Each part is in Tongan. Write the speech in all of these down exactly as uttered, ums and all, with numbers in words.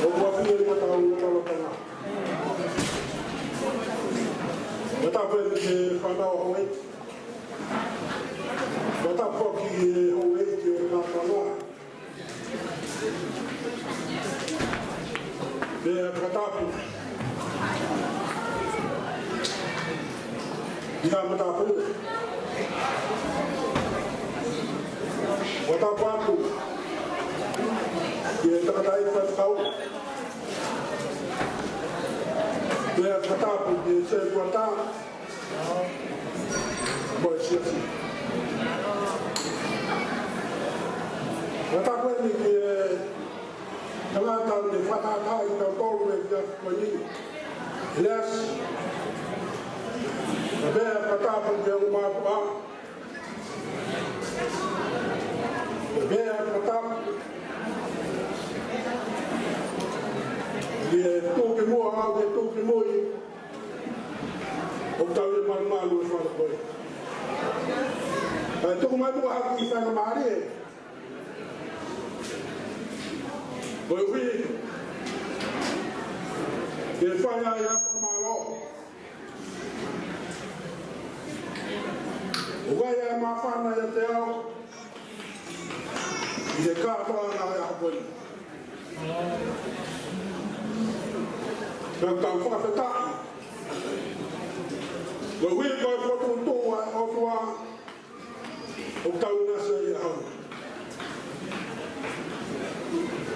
ʻOku ʻafio ʻi hotau lotolotonga. Fakatapu ki he fānau ʻa Houʻeiki. Fakatapu ki he houʻeiki ʻo e kātoanga. Pea fakatapu ki he matāpule. Fakatapu atu ki he tangataʻeiki faifekau. Pea fakatapu ki he setuata mo e siasi. Fakatapu eni ki he tangata ne fakatātā ʻi tautolu ʻi he efiafi ko eni. Leasi. Pea fakatapu ki he ongo mātuʻa. Pea fakatapu ki he tuʻukimuʻa, ʻa e tuʻukimui. ʻOku tau ʻi he malumalu ʻo e fale ko ē. Kae tuku mai muʻa ha kiʻi faingamālie. Koeʻuhi ke fai ai ha fakamālō. ʻOku ʻi ai e māfana ʻiate au ʻi he kātoanga ʻo e ʻaho ko eni. Pea tau fakafetaʻi. Koeʻuhi ko e fokotuʻutuʻu ʻa e ʻOtua ʻoku tau ʻinasi ai he ʻaho ni.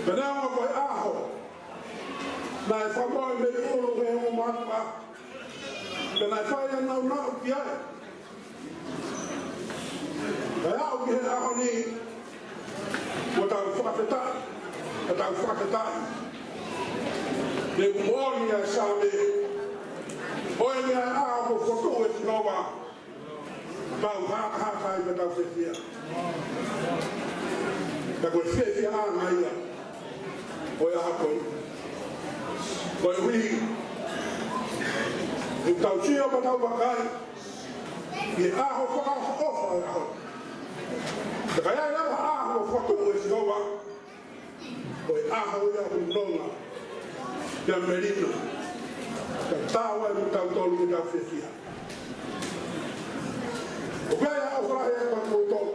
Pea neongo ko e ʻaho naʻe fakamoʻui mei ʻolunga ʻe he ongo mātuʻa, pea naʻe fai ʻa e nāunau ki ai. Pea aʻu ki he ʻaho ni, ʻoku tau fakafetaʻi, ʻoku tau fakafetaʻi. He ʻoku moʻoni ʻa e Saame, ko eni ʻa e ʻaho kuo fokotuʻu ʻe Sihova, tau hakahaka ai pea tau fiefia. Pea ko e fiefiaʻanga ia ʻo e ʻaho ko eni. Koeʻuhi ʻoku tau sio pea tau vakai ki he ʻaho fakaʻofoʻofa ʻo e ʻaho. Pea ka ʻi ai leva ha ʻaho fokotuʻu ʻe Sihova, ko e ʻaho ia ʻoku nonga pea melino, pea taau ai mo kitautolu ke tau fiefia. ʻOku ʻi ai ʻa e ʻofa lahi ʻiate kimoutolu.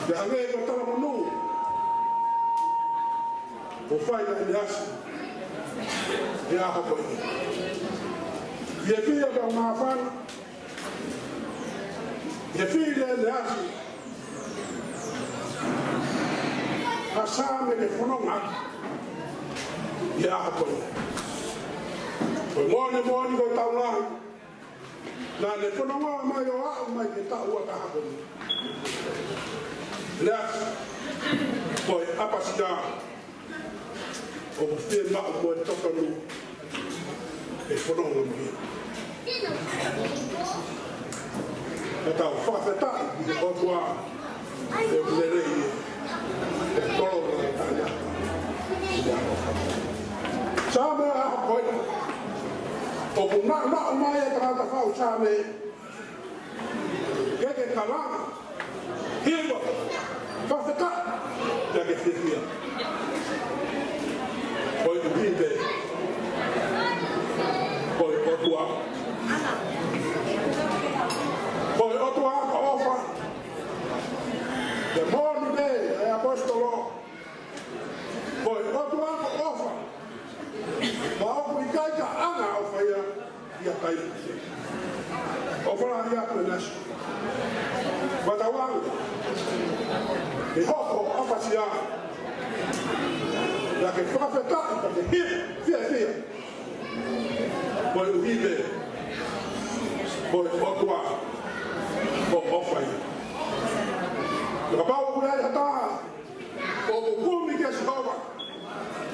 Pea hangē ko e talamonū kuo fai ʻe Leasi he ʻaho ko eni. Fiefia pea māfana, he fili ʻe Leasi ha Saame ke fononga ʻaki he ʻaho ko eni. Ko e moʻoni moʻoni ko e taʻu lahi naʻa ne fononga mai ʻo aʻu mai ki he taʻu ʻa e ʻaho ko eni. Leasi, ko e ʻapasia ʻoku fiemaʻu mo e totonu ke fononga mo ia. Pea tau fakafetaʻi ki he ʻOtua he ʻoku lelei ia. He tolonga e taʻu ia. Saame ʻa e ʻaho ko eni. ʻOku naʻinaʻi mai e tangata fau Saame ke ke kalanga, hiva, fakafetaʻi, pea ke fiefia. Koeʻuhi pē ko e ʻOtua, ko e ʻOtua ko e ʻofa. Pea moʻoni pē ʻa e ʻaposetolo, ko e ʻOtua ko e ʻofa. Pea ʻoku ʻikai ke ʻaonga ʻa e ʻofa ia ʻi ha taimi. ʻOfa lahi atu ʻe Leasi. Pea tau ʻalu ke hoko ʻapasia, pea ke fakafetaʻi, pea ke hiva, fiefia. Koeʻuhi pē ko e ʻOtua ko e ʻofa ia. Pea kapau ʻoku ʻi ai ha taha ʻoku kumi kia Sihova,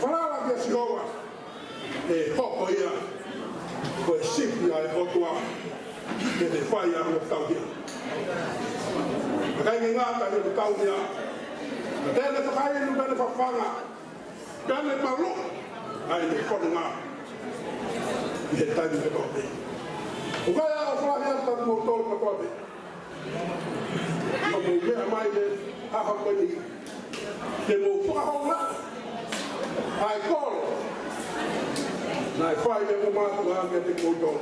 falala kia Sihova, ʻe hoko ia ko e sipi ʻa e ʻOtua, ʻe ne fai ʻa hono tauhi. ʻIkai ke ngata ʻi hono tauhi, ka te ne fakainu, te ne fafanga, te ne maluʻi ʻa ʻene fononga ʻi he taimi kotoa pē. ʻOku ʻi ai ʻa e ʻofa lahi atu kiate kimoutolu kotoa pē. ʻOku mou meʻa mai he ʻaho ko eni. Ke mou fakahounga ʻa e kolo naʻe fai ʻe he mātuʻa kiate kimoutolu.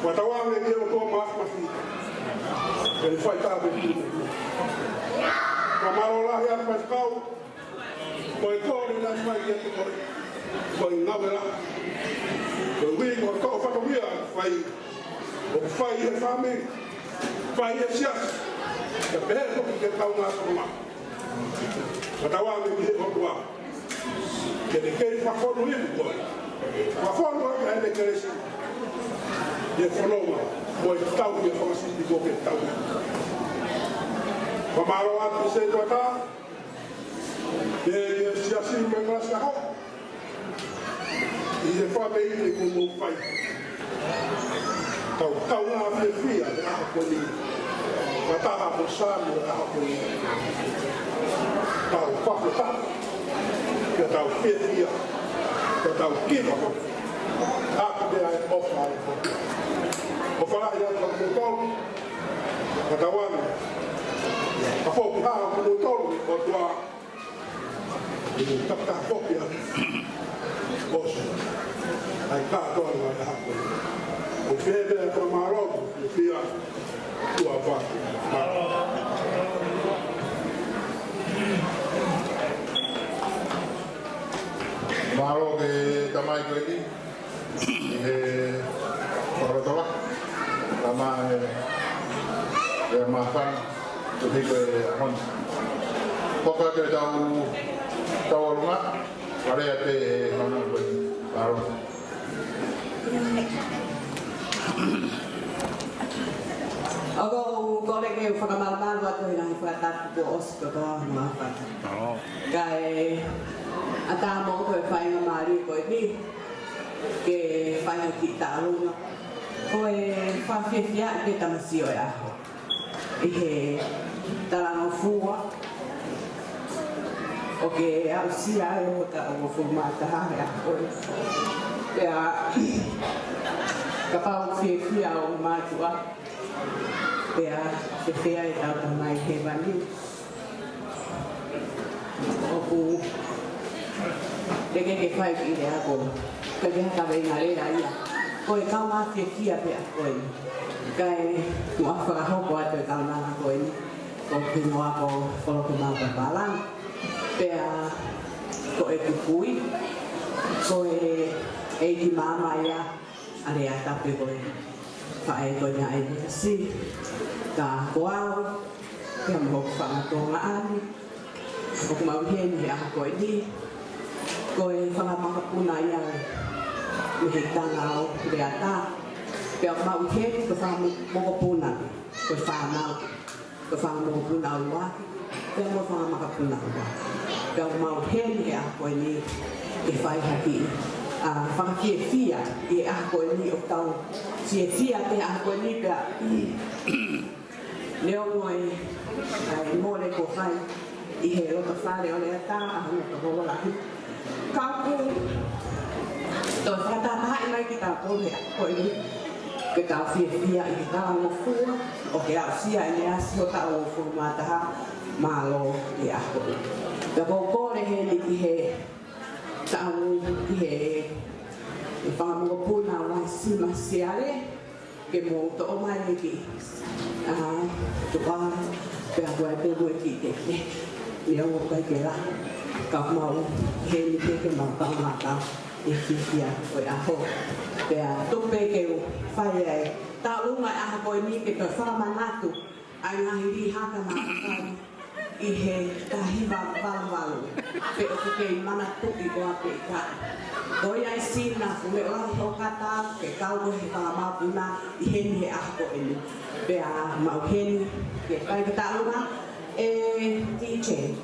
Fakatauange ki he ʻOtua Māfimafi ke ne fai tāpuekina. Fakamālō lahi atu Faifekau, ko e kolo naʻe fai kiate koe, ko e ngāue lahi. Ko e ui ko e kau fakamia fai, ʻoku fai ʻe he fāmili, fai ʻe he siasi, pea pehē foki ki he kaungā fononga. Fakatauange ki he ʻOtua ke ne kei fakafonu ʻi he kolo, fakafonu ʻaki ʻene kelesi ʻi he fononga mo e tauhi ʻa e fanga sipi kuo ke tauhi. Fakamālō atu ki he setuata, ki he siasi mo e kalasi ako, ʻi he fakamoʻoni kuo mou fai. Tau kaungā fiefia he ʻaho ko eni. Fakataha mo Sami he ʻaho ko eni. Tau fakataha, ke tau fiefia, ke tau kiva. ʻAku te ai ʻofa ai. ʻOfa lahi atu kiate kimoutolu. Fakatauange ʻe foki hao kimoutolu ʻOtua. Inu takitaha foki ʻa ʻosi ai kātoa ʻa e ʻaho ko eni. ʻOku pehē pē ʻa e fakamālō, fiefia, tuʻa pē. Mālō ki he tamai ko eni. ʻI he fakalotolahi, lama e, e māfana, tuhi ko e ʻaho ni. Poka ke tau, tau alunga, wale ate e hana ko e, aro. ʻOku ou kole ke u fakamalumalu atu he ngaahi fakatapu kuo ʻosi kotoa mo e fakatapu. Kae ʻatā moʻoku e faingamālie ko eni ke fai ha kiʻi taʻalunga. Ko e fakafiefia ʻi he tamasiʻi ʻo e ʻaho. ʻI he talangofua ʻoku ke aʻusia ai ʻo taʻu hongofulu mā taha he ʻaho ko ē. Pea kapau fiefia ʻo mātuʻa, pea fiefia ʻetau Tamai Hēvani. ʻOku teʻeki ke fai kiʻi lea ko, ka ke haka veinga lea ia. Ko e kaungā fiefia pē ʻa ko ē. Kae tuʻa fakahoko atu e kaunanga ko eni. Ko Pinoa ko Foloke Mauka Palani. Pea ko e kukui, ko e ʻeiki māmā ia ʻa Leata pea ko e faʻē ko eni ʻa ʻEniasi. Ka ko au, pea mo hoku fanga Tonga ʻani, ʻoku mau ʻi heni he ʻaho ko eni, ko e fanga makapuna ia mei he tangata ʻo Leata. Pea mau ʻi heni ko e fanga mokopuna, ko e fānau, ko e fanga mokopuna ʻuluaki, pea mo e fanga makapuna ʻuluaki. Pea mau ʻi heni he ʻaho ko eni ke fai ha kiʻi, ā, fakafiefia ʻi he ʻaho ko eni ʻoku tau fiefia he ʻaho ko eni pea Neongo e, ʻa e mole ko fai ʻi he loto fale ʻo Leata ʻa hono tokolahi. Ka ʻoku toe fakatahaʻi mai kitautolu he ʻaho ko eni ke tau fiefia ʻi he talangofua ʻoku ke aʻusia ʻEniasi ho taʻu hongofulu mā taha, mālō e ʻaho. Pea ʻoku ou kole heni ki he taʻu, ki he, he fanga mokopuna ʻo Laisima Siale, ke mou toʻo mai e kiʻi, ā, tuʻa, pea ko e pē mo e kiʻi teke. Neongo ʻikai ke lahi, ka mau ʻi heni pē ke mau kaungā tau e fiefia ʻo e ʻaho. Pea tuku pē ke u fai ai taʻalunga ʻaho ko eni ke toe fakamanatu ʻa e ngaahi lī haka naʻa ku fai ʻi he taha hiva valu valu, pe ʻoku kei manatuʻi ʻoku pehē. Ko ia ʻi Sina, ko e meʻa lahi ʻo kata ke kau ko e fanga mokopuna ʻi heni he ʻaho ko eni. Pea mau heni ke fai ke taʻalunga e D J.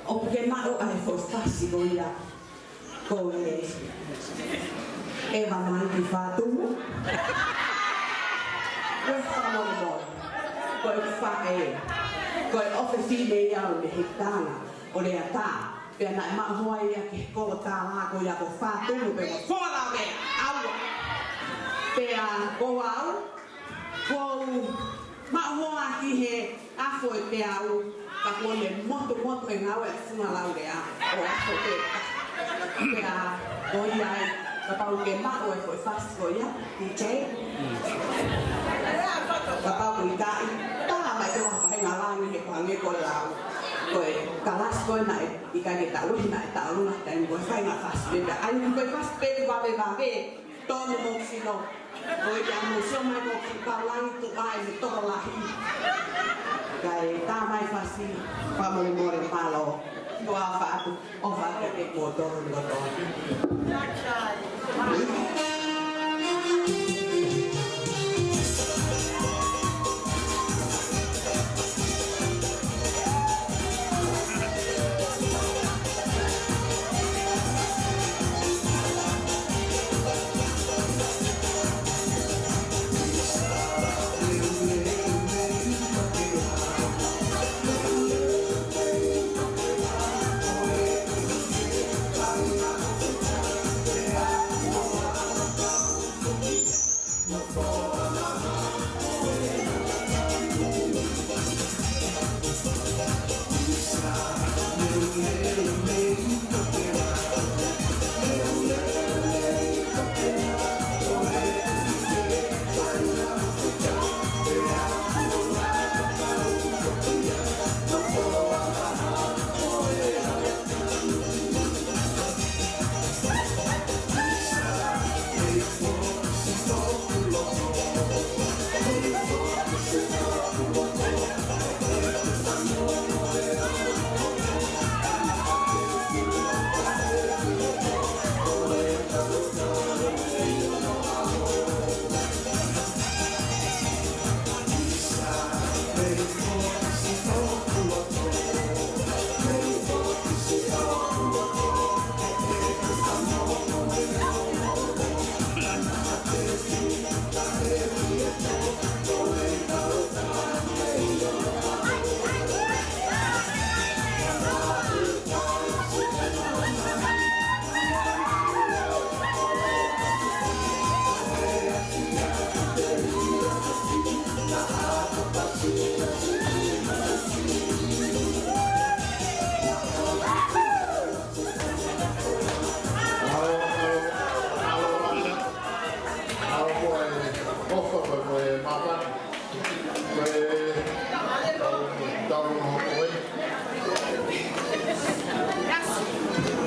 ʻOku ke maʻu ʻa e foʻi fasi ko ia. Ko e, ʻEva mai ki Fatumu. Ko e fakamolemole. Ko e faʻē. Ko e ʻofefine ia ʻo Mehikitanga ʻo Leata. Pea naʻe maʻu hoa ia ki he kolo tālā ko ia ko Fatumu pea mo Folaumea. ʻAua. Pea ko au, ko Maʻu hoa ki he afo e peau, ka kuo ne motumotu e ngāue e funga laulea ʻo e afo pē. Pea ko ia ai, kapau ke maʻu e foʻi fasi ko ia, D J. Kapau ʻoku ʻikai, tā mai ke ʻoua faʻahinga langi he kuo hangē ko e lau. Ko e kalasi ko ē naʻe ʻikai ke tauhi naʻe taulunga taimi ko e faʻahinga fasi pē. Pea ʻai ko e fasi pē vave vave. Tonu mo sino. Ko ia mo sio mai ko ki Palangi tu ai he tokolahi. Kae tā mai fasi, fakamolemole mālō. Ko a fatu, ʻofa atu ke mo tonu mo tonu.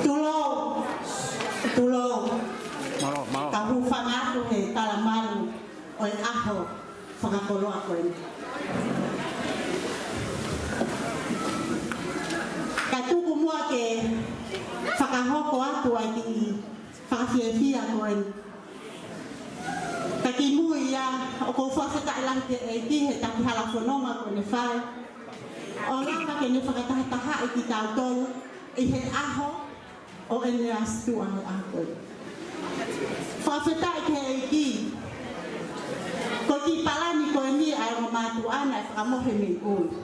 Tulou, tulou. Mālō, mālō. Ka hūfanga atu he talamalu ʻo e ʻaho fakakoloa ko eni. Ka tuku muʻa ke fakahoko atu ʻa e kiʻi fakafiefia ko eni. Ka kimuʻa ia, ʻoku ou fakafetaʻi lahi ki he ʻEiki he taki hala fononga kuo ne fai. ʻO lava ke ne fakatahatahaʻi kitautolu ʻi he ʻaho ʻo ʻEneasi Tuʻa he ʻaho ko eni. Fakafetaʻi ki he ʻEiki. Ko e kiʻi palani ko eni ʻa e ongo mātuʻa naʻe fakamohe mei ʻolunga.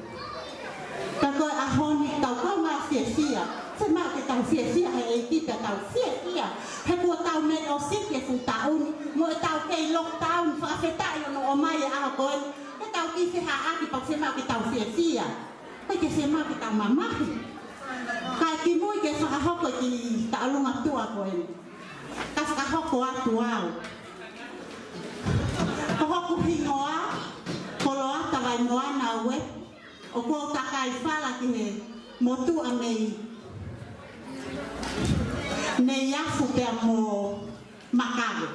Ka ko e ʻaho ni tau kaungā fiefia. Fiemaʻu ke tau fiefia he ʻEiki pea tau fiefia. He kuo tau mei ʻo siki e fuʻu taʻu ni. Mo e tau kei lockdown, fakafetaʻi hono ʻomai e ʻaho ko eni. Ke tau kiʻi fehaʻaki pea fiemaʻu ke tau fiefia. Pea ke fiemaʻu ke tau mamahi. Kae kimuʻa ke fakahoko e kiʻi taʻolunga tuʻa ko eni. Ka fakahoko atu au. Ko hoku hingoa, ko Loata Vaimoana Uepu, ʻoku ou kakai fala ki he motuʻa mei Neiafu pea mo Makave,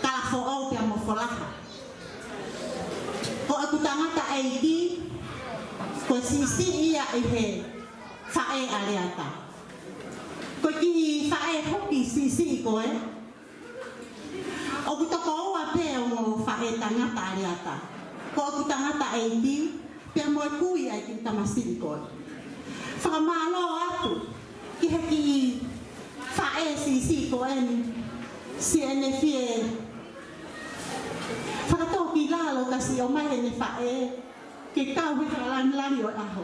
Kalafoʻou pea mo Folaha. Ko ʻeku tangataʻeiki, ko e siʻisiʻi ia ʻi he faʻē ʻa Leata. Ko e kiʻi faʻē hoki siʻisiʻi ko ē, ʻoku toko ua pē ongo faʻē tangata ʻa Leata. Ko ʻeku tangataʻeiki, pea mo e kui ʻa e kiʻi tamasiʻi ko ē. Fakamālō atu ki he kiʻi faʻē siʻisiʻi ko eni, siʻene fie fakatōkilalo ka siʻi ʻomai heʻene faʻē ke kau he fakalāngilangi ʻo e ʻaho.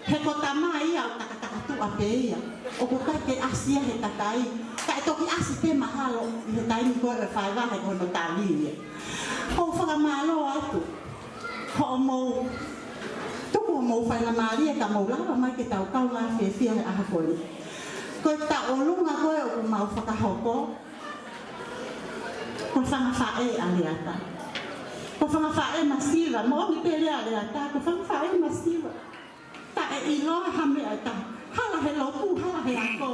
He ko e tamai ia ʻoku takataka tuʻa pē ia. ʻOku ʻikai ke ʻasi ia he kakai. Kae toki ʻasi pē mahalo ʻi he taimi ko ē ʻo e faiva he ko hono tali ia. ʻOku ou fakamālō atu Hoʻomou tuku homou faingamālie ka mou lava mai ke tau kaungā fiefia he ʻaho ko eni. Ko e taʻu ʻolunga ko ē ʻoku mau fakahoko, ko e fanga faʻē ʻa Leata. Ko e fanga faʻē masiva, moʻoni pē lea ʻa Leata, ko e fanga faʻē masiva. Taʻeʻiloa ha meʻa ʻe taha, hala he lotu, hala he ako.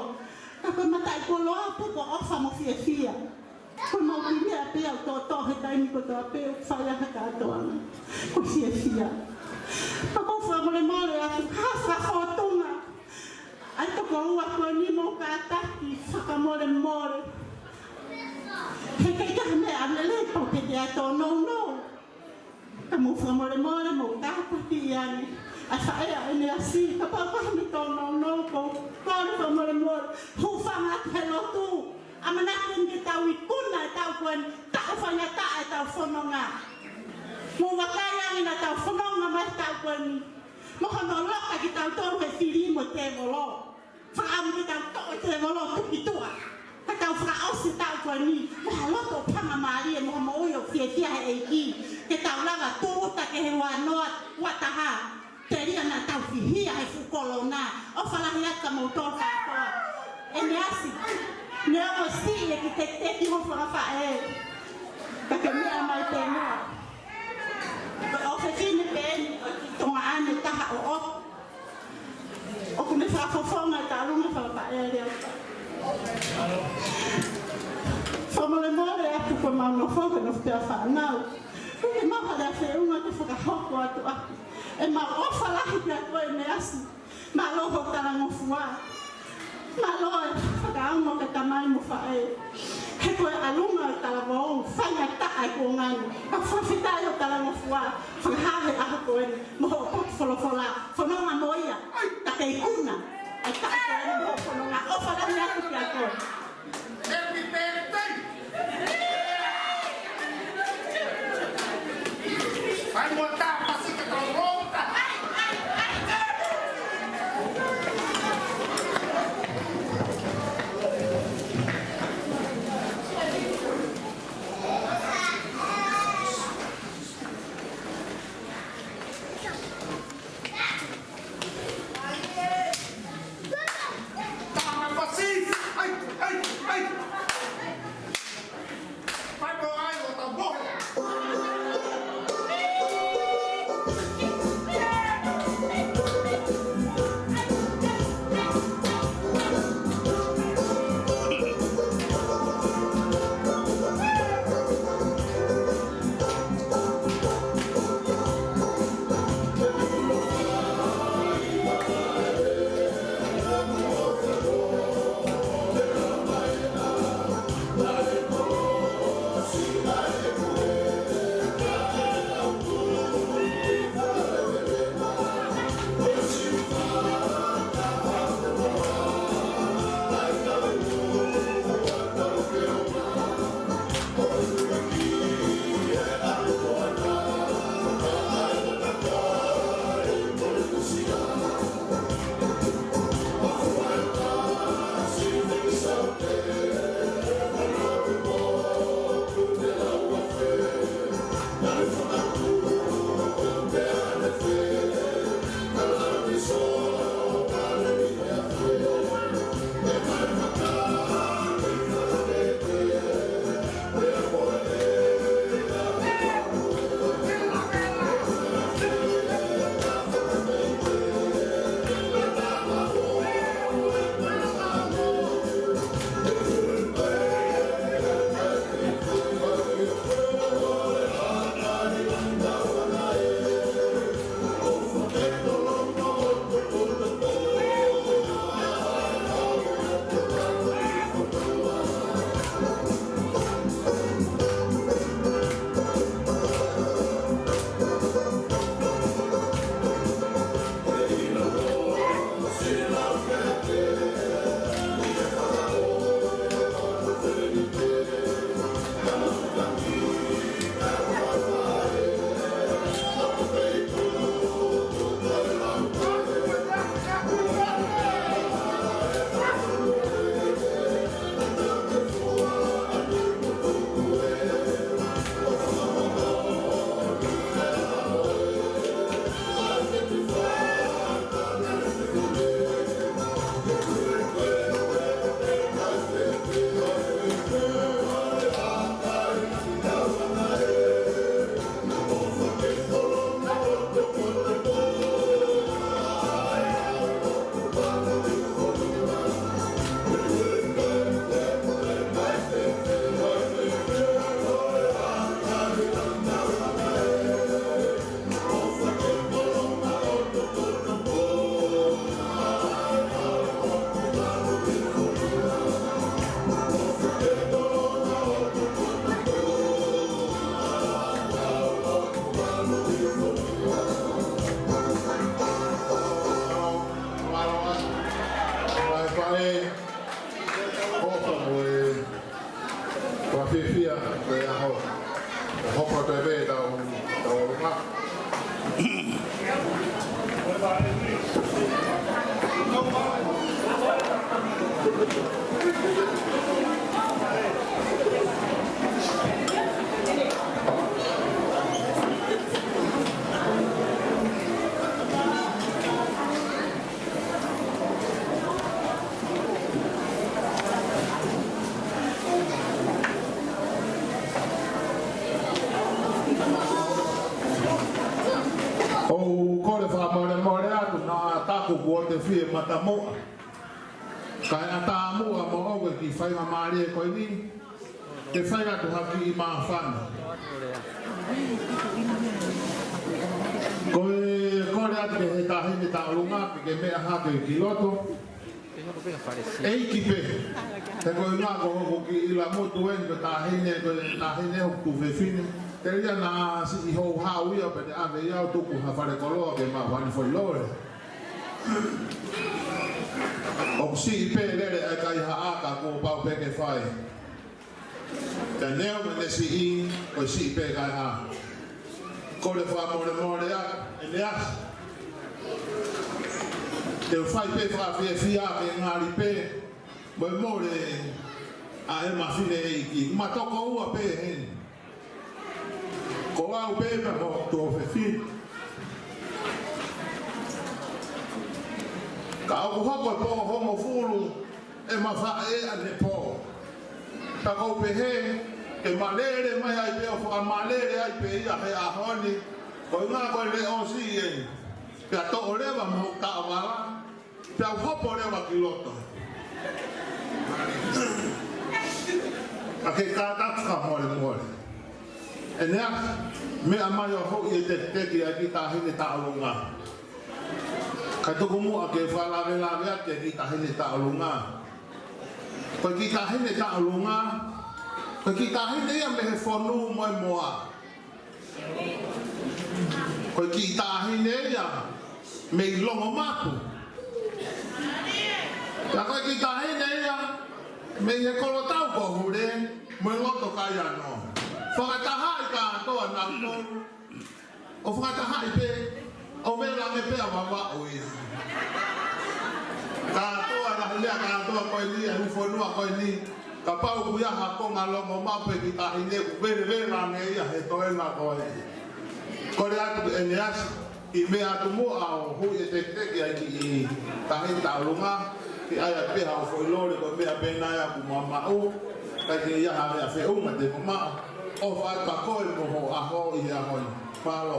Ka ko e mataʻikoloa pē ko e ʻofa mo e fiefia. Ko e mau kiʻi meʻa pē ʻoku toʻotoʻo he taimi kotoa pē ʻoku fai ai ha kātoanga. Ko e fiefia. Pea ʻoku ou fakamolemole atu, ha fakafōtunga. ʻAi tokoua ko eni mou kātaki, fakamolemole. He ʻikai ke ʻi ai ha meʻa lelei pau pē ke ʻai tōnounou. Ka mou fakamolemole, mou kātaki ange. ʻAi faʻē ʻa ʻEneasi, kapau ko ha meʻa tōnounou, ʻoku ou kole fakamolemole. Hūfanga atu he lotu. ʻAmanaki ke tau ikuna e taʻu ko eni, taʻu faingataʻa ʻetau fononga. Mou vakai ange naʻa tau fononga mai he taʻu ko eni. Mo hono loka kitautolu he fili mo e tēvolo. Fakaʻamu ke tau toʻo e tēvolo ʻo tuku ki tuʻa. Ka tau fakaʻosi e taʻu ko eni mo ha loto ʻoku faingamālie mo ha moʻui ʻoku fiefia he ʻEiki. Ke tau lava tūʻuta ki he ua noa, ua taha. Telia naʻa tau fihia he fuʻu kolona. ʻOfa lahi atu kia moutolu kātoa. ʻEneasi, neongo siʻi e kiʻi tekiteki hoʻo fanga faʻē, ka ke meʻa mai pē muʻa. Ko e ʻofefine pē eni ʻo e kiʻi Tonga ʻe taha ʻoʻoku. ʻOku ne fakafofonga e taʻu ʻolunga fakapaʻea lea. Fakamolemole atu ko e mau nofo, ko e nofo pē ʻa e fānau. Ko e mau hale a feʻunga ke fakahoko atu ʻaki ʻemau ʻofa lahi kia koe ʻEneasi. Mālō hoʻo talangofua. Mālō e fakaongo ka tamai mo faʻē. He ko e ʻalunga ʻo e talavou, faingataʻa e kuonga ni. Ka fakafetaʻi hoʻo talangofua, fakahā he ʻaho ko eni, mo hoʻo potu folofola, fononga mo ia, ʻai, ka ke ikuna ʻa e taʻu ko eni mo hoʻo fononga, ʻofa lahi atu kia koe. Happy birthday! Fai mo tā pasi ka tau rota. Tāmai pasi! ʻAi, ʻai, Ia, ko e ʻaho, ko e hoko atu pē ʻetau, ʻetau ʻolunga. ʻOku ou kole fakamolemole atu naʻa taku kuo te fie matamuʻa. Kae ʻatā muʻa moʻoku e kiʻi faingamālie ko eni ke fai atu ha kiʻi māfana. Ko e kole atu ki he taʻahine Taʻolunga ke, ke meʻa hake ki loto. ʻEiki pē. He ko e ʻuhinga ko hoku kiʻi ʻilamutu eni ko e taʻahine, ko e taʻahine hoku tuofefine. Telia naʻa siʻi houhau ia pea te ʻave ia ʻo tuku ha fale koloa ke maʻu ha kiʻi foʻi lole. ʻOku siʻi pē lele ʻa e kaihaʻa ka kuo pau pē ke fai. Pea neongo ʻene siʻi, ko e siʻi pē kaihaʻa. Kole fakamolemole atu, ʻEneasi. Te u fai pē fakafiefia ke ngali pē mo e mole ʻa ʻema fineʻeiki. Ma tokoua pē heni. Ko au pē pea mo e tuofefine. Ka ʻoku hoko e pō hongofulu ʻema faʻē ʻanepō. Ka ʻoku ou pehē ke ma lele mai ai pē ʻo fakamalele ai pē ia he ʻaho ni. Ko e ʻuhinga ko e leʻosi eni. Pea toʻo leva mo taʻovala. Pea u hopo leva ki loto. Ka ke kātaki fakamolemole. ʻEneasi, meʻa mai ʻo huʻi e tekiteki ʻa e kiʻi taʻahine Taʻolunga. Kae tuku muʻa ke fakalavelave atu e kiʻi taʻahine Taʻolunga. Ko e kiʻi taʻahine Taʻolunga, ko e kiʻi taʻahine ia mei he fonu mo e moa. Ko e kiʻi taʻahine ia mei Longomapu. Pea ko e kiʻi taʻahine ia mei he kolotau ko Hule mo e loto Kaiano. Fakatahaʻi kātoa nautolu. ʻO fakatahaʻi pē, ʻo vela me pea vavaʻu ia. Kātoa naʻa hili ʻa kātoa ko eni, ʻa e hū fonua ko eni. Kapau ʻoku ʻi ai ha konga Longomapu pe kiʻi taʻahine ʻoku vele vela ange ia he toenga ko ē. Kole atu ʻEneasi, ʻi meʻa atu muʻa ʻo huʻi e tekiteki ʻa e kiʻi taʻahine Taʻolunga, ke ʻai atu pē haʻo foʻi lole ko e meʻa pē ena ia ʻoku ma maʻu, kae ʻikai ke ʻi ai ha meʻa feʻunga te ma maʻu, ʻofa atu kia koe mo ho ʻaho ʻi he ʻaho ni. Mālō.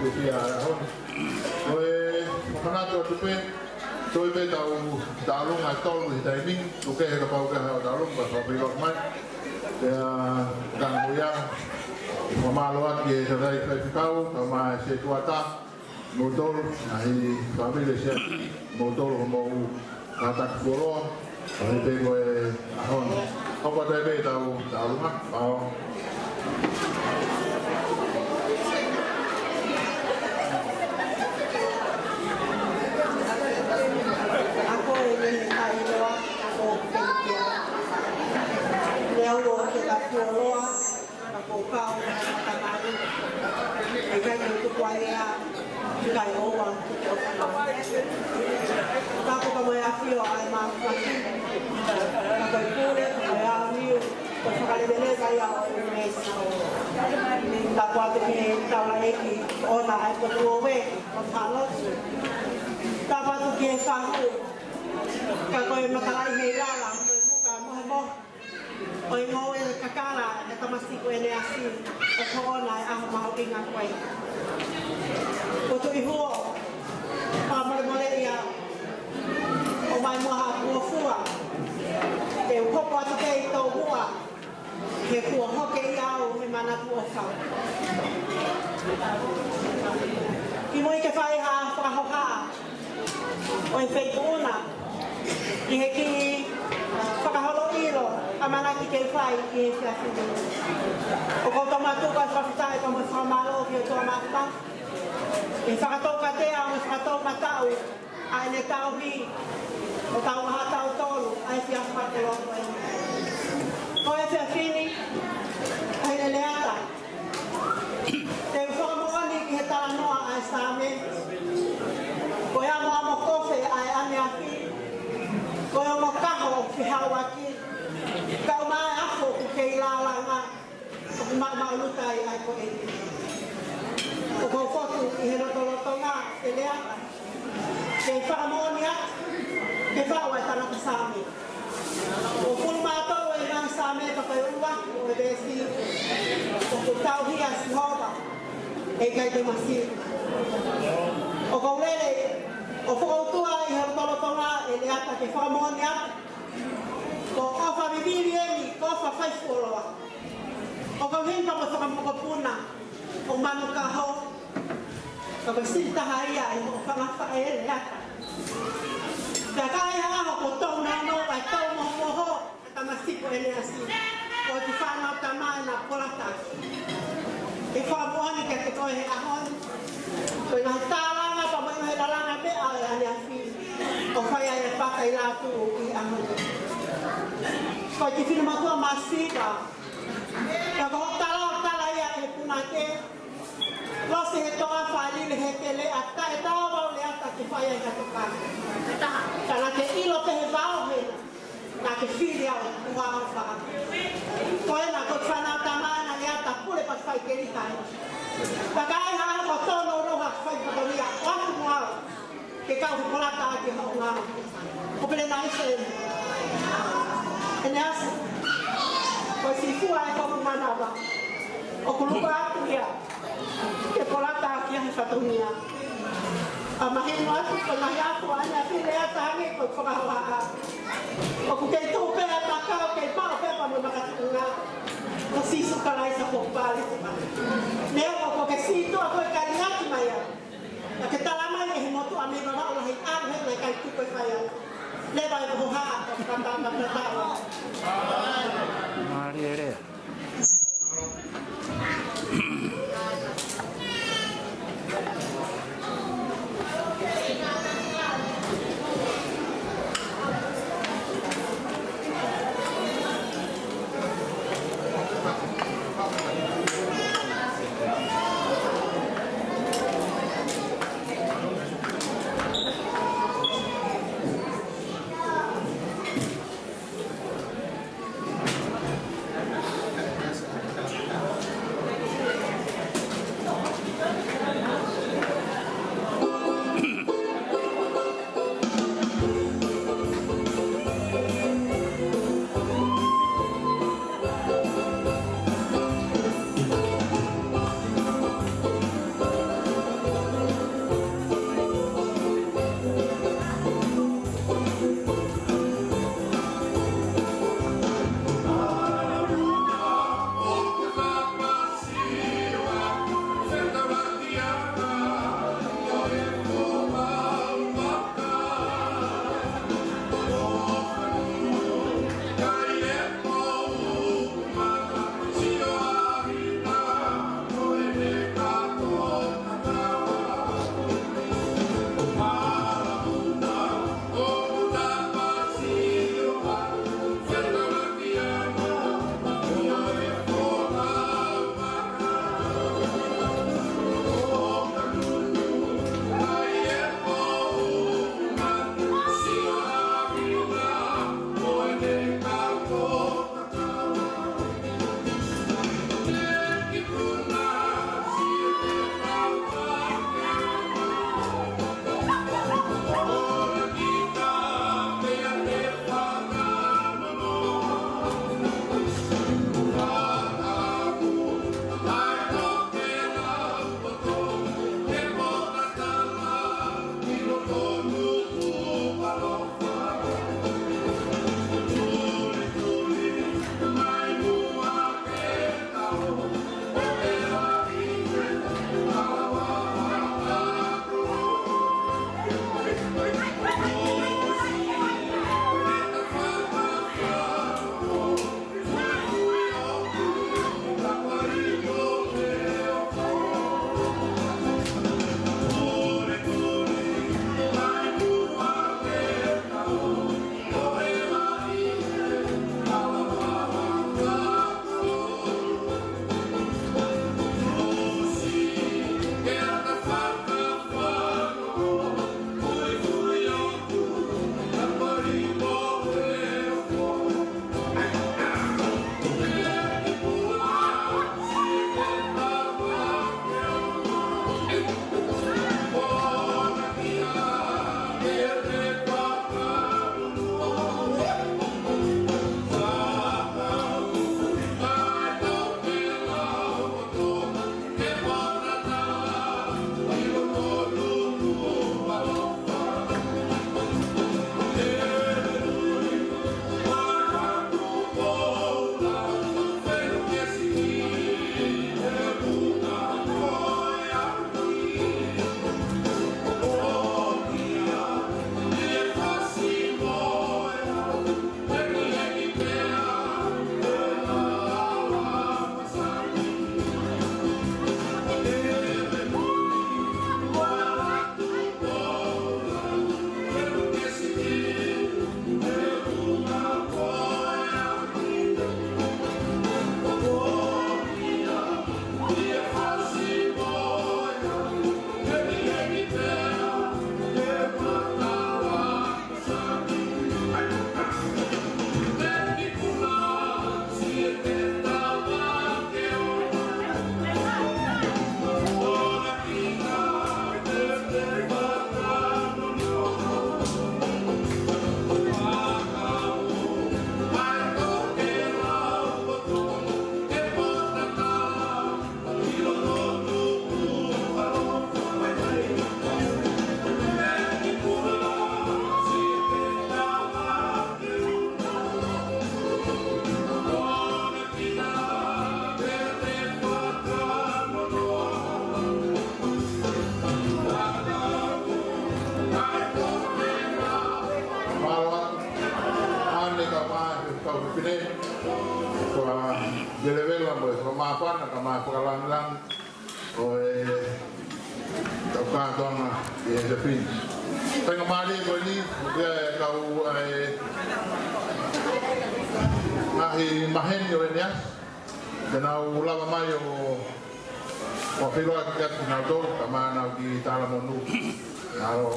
Pea ʻaho ni, ko e fakamanatu atu pē, toe pē tau tauʻolunga ʻe tolu he taimi ni, tuku kehe kapau ʻoku ʻi ai haʻo tauʻolunga, pea fakapiloki mai. Pea ka mo ia, fakamālō atu ki he tangataʻeiki faifekau, kae ʻumaʻā e setuata, moutolu, ngaahi fāmili ʻo e siasi, moutolu hoʻomou kātaki fuoloa, ʻo hangē pē ko e ʻaho ni. Hoko atu pē tau tauʻolunga, pau. Ako e mene kai loa, ako ke kia. Leo lo ke ka fuoloa. Ka ko e kau ʻa e tamai, ʻikai ke u tuku ai ʻa e, ʻikai ʻoua, ʻikai ʻoua. Ka ko ka mo e ʻafio ʻa e mafaki, ka ko e pule, ka ko e ʻaoniu, ko e fakaleveleva ia ʻo e meesi. Ka ko atu ki he taulaʻeiki, ʻoua ʻe ko tuowe, ko falotu. Ka ko atu ki he fahu, ka ko e matalaʻi he lala, ko e muka mohemohe. ʻO e ngoue kakala ʻa e tamasiʻi ko ʻEneasi, ʻo ko ʻona e ʻaho mahuʻinga ko ē. Ko Tuʻi Huo, fakamolemole ia, ʻomai muʻa haʻaku ngofua, ke u hoko atu kei tō muʻa, he kuo hoke ia au he manatu ʻofa. Kimuʻa ke fai ha fakahohaʻa ʻo e feituʻu na, ʻi he kiʻi fakaholo ʻilo ʻamanaki ke fai ʻi he efiafi ni. ʻOku ou tomuʻa tuku ʻa e fakafetaʻi pea mo e fakamālō ki he ʻOtua Māfimafi, ʻi he fakatoukatea mo e fakatoumataʻu ʻa ʻene tauhi ʻo tau maha tau tolu ʻa e efiafi fakakoloa ko eni. Ko e efiafi ni, ʻa e leleata. Te u fakamoʻoni ki he talanoa ʻa e Saame. Ko e ʻamoʻamo kofe ʻa e ʻaneafi. Ko e ongo kaho ʻoku fehauaki. Kae ʻumaʻā e afo ʻoku kei lālanga. ʻOku maʻumaʻuluta ai ʻa e ko eni. ʻOku ou fotu ʻi he lotolotonga e lea. Ke fakamoʻoni atu, ke faʻu ʻa e tangata Saame. ʻOku pulumātolu e ngaahi Saame ka ko e ua, ʻo e veesi, ʻoku tauhi ʻa Sihova, ʻe ʻikai te masiva. ʻOku ou lele, ʻo fokoutua ʻi he lotolotonga e lea ka ke fakamoʻoni atu. Ko e ʻofa vivili eni, ko e ʻofa fai fuoloa. ʻOku ou heni pea mo e fakamokopuna ʻo Manukaho, ka ko e siʻi taha ia ʻi hoʻo fanga faʻē lea. Pea ka ʻi ha ʻaho kuo tau nonga, ʻa e tau mohomoho, ʻa e tamasiʻi ko ʻEneasi. ʻOku ou fānau tama ena polata. ʻE fakamoʻoni kiate koe he ʻaho ni. Ko e ngaahi tālanga, pea mo e ngaahi lalanga meʻa ʻa e ʻaneafi. ʻOku fai ai e fakailātuʻu ʻi he ʻaho ni. Ko e kiʻi finemotuʻa masiva. Ka ko hoʻo tala, tala ia ʻe he punake. Lose he toa, fālili he kele, ʻa taʻe tau au lea ka ke fai ai ha toka. Ka naʻa ke ʻilo pē he vao he, naʻa ke fili au, ua au fā. Ko ena ko e fānau tama ena lea ka pule pea fai keli hai. Ka ka ai ha ko tono roha fai pakolia, ʻoatu mo au. Ke kau he polata ʻaki haʻo ngāue. Ko pele nai se. ʻEneasi. Ko e sīfua ʻe koku manava. ʻOku lupa atu ia. Ke polata ʻaki he fatongia. ʻA mahino atu ko e ngaahi ako ʻaneafi lea tangi ko e fakahohaʻa. ʻOku kei tuʻu pē ʻa e makau kei maʻu pē pea mo e makatuʻunga. Ko Sīsū Kalaisi ko e pale. Lea ko ke sītuʻa ko e kaliaki mai ia. Naʻa ke tala mai ʻe he motuʻa mei Vavaʻu lahi ʻalu he naʻe ʻikai tuku e fai au. Leva e hohaʻa, ka, ka, ka, ka, ka, ka. Mālie lea. Kau fefine, ko e lelevela mo e fakamāfana, ka mau fakalāngilangi ʻo e kau kātoanga ʻi he Philippines. Faingamālie ko eni, ʻoku ʻi ai e kau ʻa e ngaahi maheni ʻo ʻEne ʻAsi, te nau lava mai ʻo ʻo feʻiloaki atu kinautolu, ka mau nau ki talamonū. Mālō.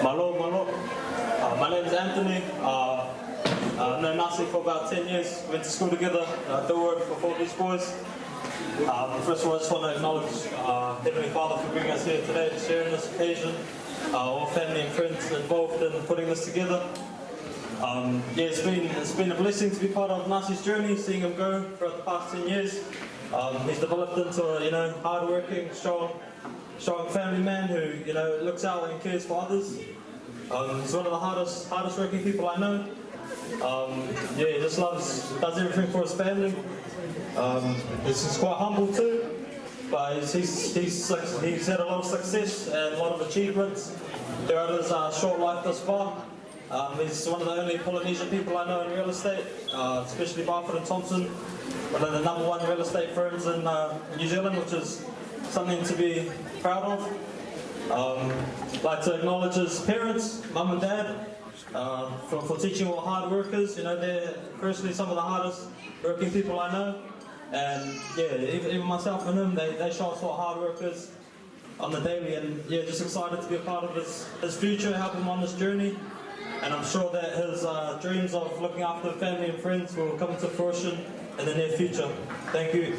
Mālō, mālō. Uh, my name's Anthony. Uh, uh, known Nasi for about ten years. Went to school together. Uh, do work for Four Beach Boys. Um, first of all, I just want to acknowledge uh, Heavenly Father for bringing us here today to share in this occasion. Uh, all family and friends involved in putting this together. Um, yeah, it's been, it's been a blessing to be part of Nasi's journey, seeing him go throughout the past ten years. Um, he's developed into a, you know, hardworking, strong, strong family man who, you know, looks out and cares for others. Um, he's one of the hardest, hardest working people I know. Um, yeah, he just loves, does everything for his family. Um, he's, he's quite humble too, but he's, he's, he's, suc- he's had a lot of success and a lot of achievements throughout his uh, short life thus far. Um, he's one of the only Polynesian people I know in real estate, uh, especially Barfoot and Thompson, one of the number one real estate firms in uh, New Zealand, which is something to be proud of. Um, I'd like to acknowledge his parents, mum and dad, uh, for, for teaching all hard workers. You know, they're personally some of the hardest working people I know. And yeah, even, even myself and him, they, they show us what hard workers on the daily, and yeah, just excited to be a part of his, his future, help him on this journey, and I'm sure that his uh, dreams of looking after family and friends will come to fruition in the near future. Thank you.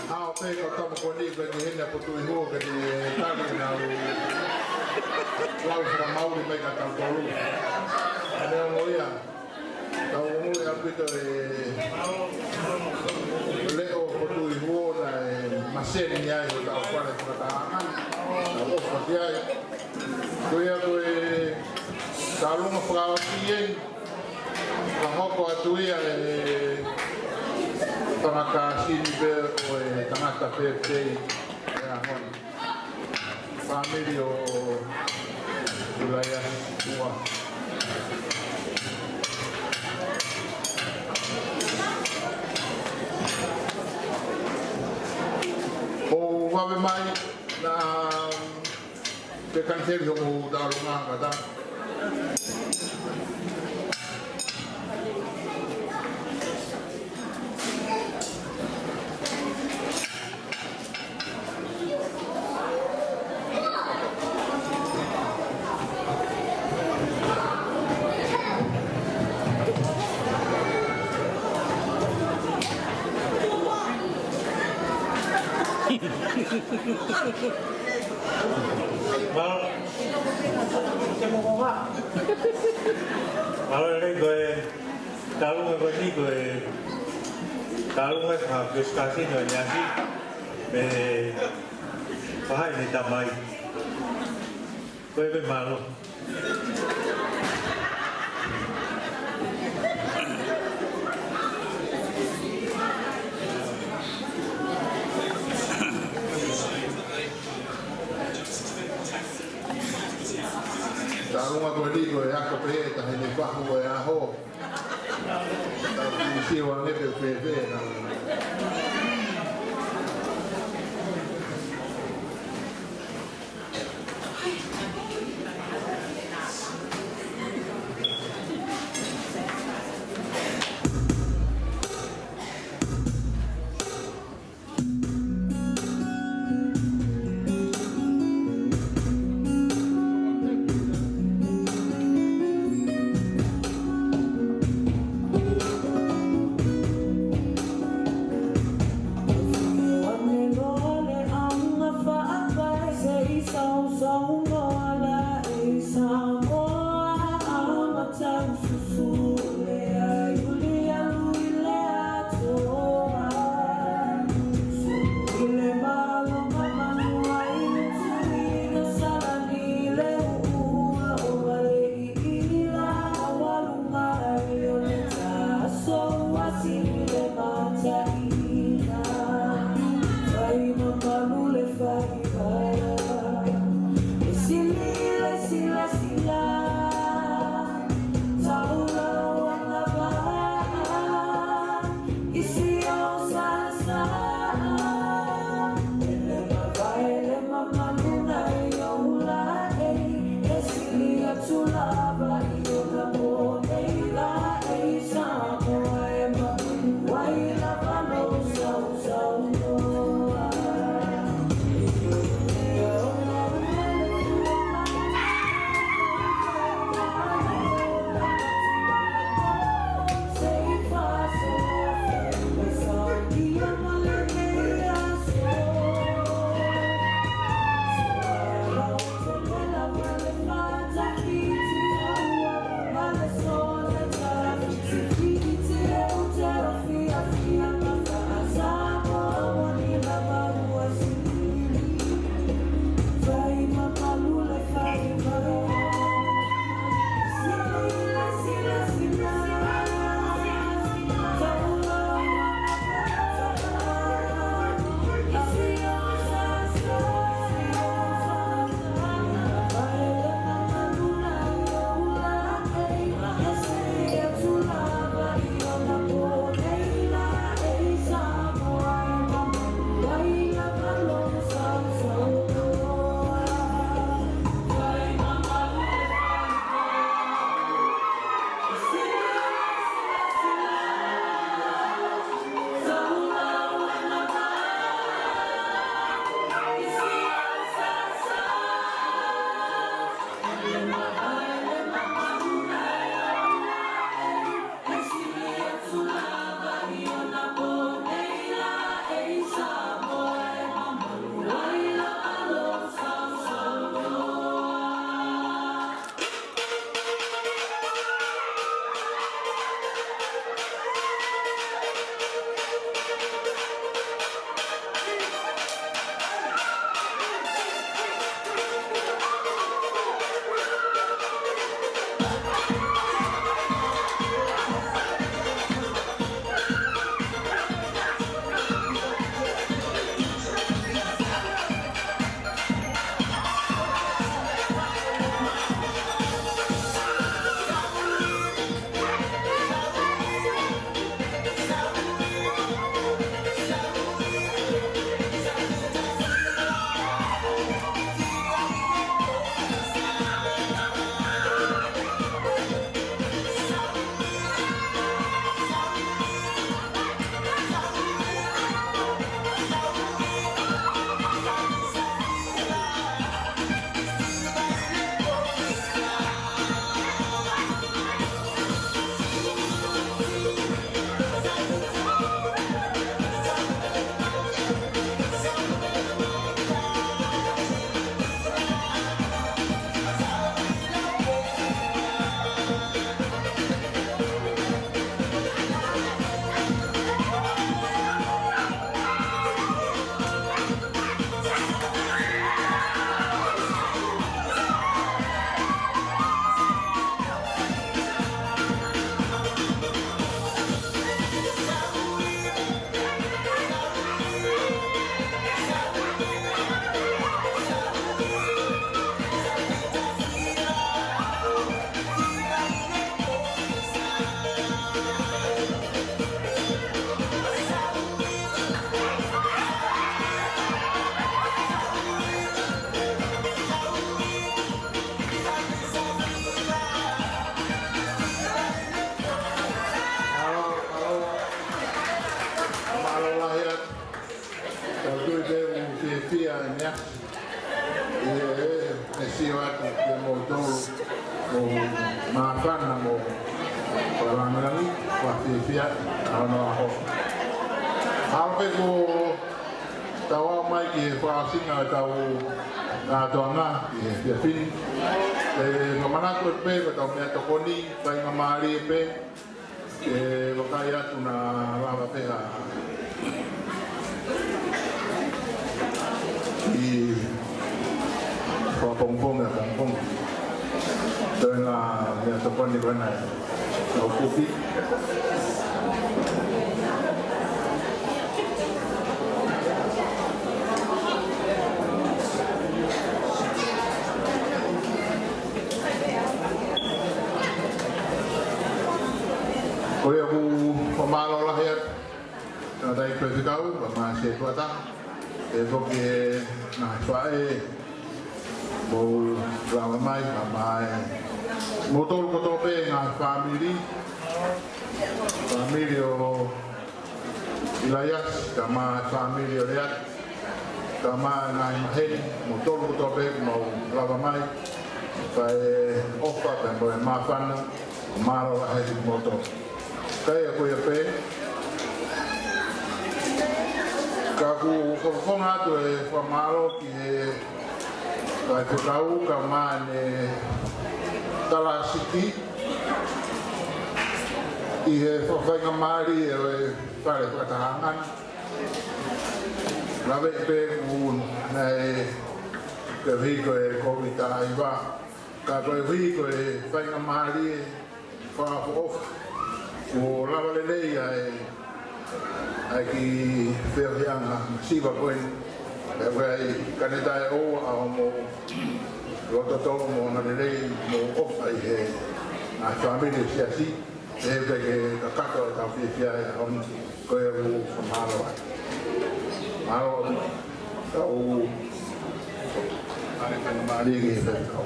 Hao pē ko tama ko ni ko ni hena ko tui ho ke te tali na u lau faka mauri mai ka tau tolu. Ane o ia. Tau ongo ia pito e leo ko tui ho na e maseni ai o tau pare faka tahangan. Tau o faki ai. Ko ia ko e Talu mo fakaʻosi eni, ka hoko atu ia ʻe he fanga kāsini pē ʻo e tangata pēpē ʻi he ʻaho ni. Fāmili ʻo Tulaiasi Ua. ʻO vave mai na pe kan teli hoʻo taʻalonga kata. Mālō. Mālō e lei ko e taʻalonga ko eni ko e taʻalonga ka fiskasi no nyasi. Mei he faʻē ni tamai. Ko e pē mālō. Taʻalonga ko eni ko e ako pē, taʻe ne pahu ko e ʻaho. Tau kiʻi sio ange pe pē pē na. Ana mo Langilangi, ʻoku fiefia ʻa hono ʻaho. Haʻu pē kuo tau aʻu mai ki he fakaʻosinga ʻo ʻetau kātoanga ʻi he efiafi ni. ʻE, fakamanatu pē ko ʻetau meʻatokoni, faingamālie pē ke vakai atu naʻa lava pē ha ʻi fakapongipongi ʻapongipongi. Toenga meʻatokoni ko ena ʻoku ʻi. Ko ia ʻoku fakamālō lahi atu ʻa e tangataʻeiki faifekau, pea mo e sētuata, ʻe foki e ngaahi faʻē, mou lava mai, pea mo e, moutolu kotoa pē ngaahi fāmili, fāmili ʻo ʻIlaiasi, pea mo e fāmili ʻo Leati, pea mo e ngaahi maheni, moutolu kotoa pē mou lava mai, fai e ʻofa pea mo e māfana, mālō lahi atu kimoutolu. Ka ʻi he ko ia pē, ka ʻoku ou fakafofonga atu e fakamālō ki he faifekau kae ʻumaʻā ʻene talāsiti ʻi he fakafaingamālie ʻo e fale fakatahaʻanga ni. Lave pē ʻoku naʻe koeʻuhi ko e Kōviti taha hiva, ka koeʻuhi ko e faingamālie fakaʻofoʻofa. Kuo lava lelei ʻa e, ʻa e kiʻi feohiʻanga masiva ko eni. ʻE ʻai ka ne taʻeʻoua ʻa hoʻomou loto tō mo hono lelei mo ʻofa ʻi he ngaahi fāmili ʻo e siasi. ʻE pehē ke kakato ʻetau fiefia he ʻaho ni. Ko ia ʻoku fakamālō ai. Mālō atu. Tau ʻai faingamālie ki he faifekau.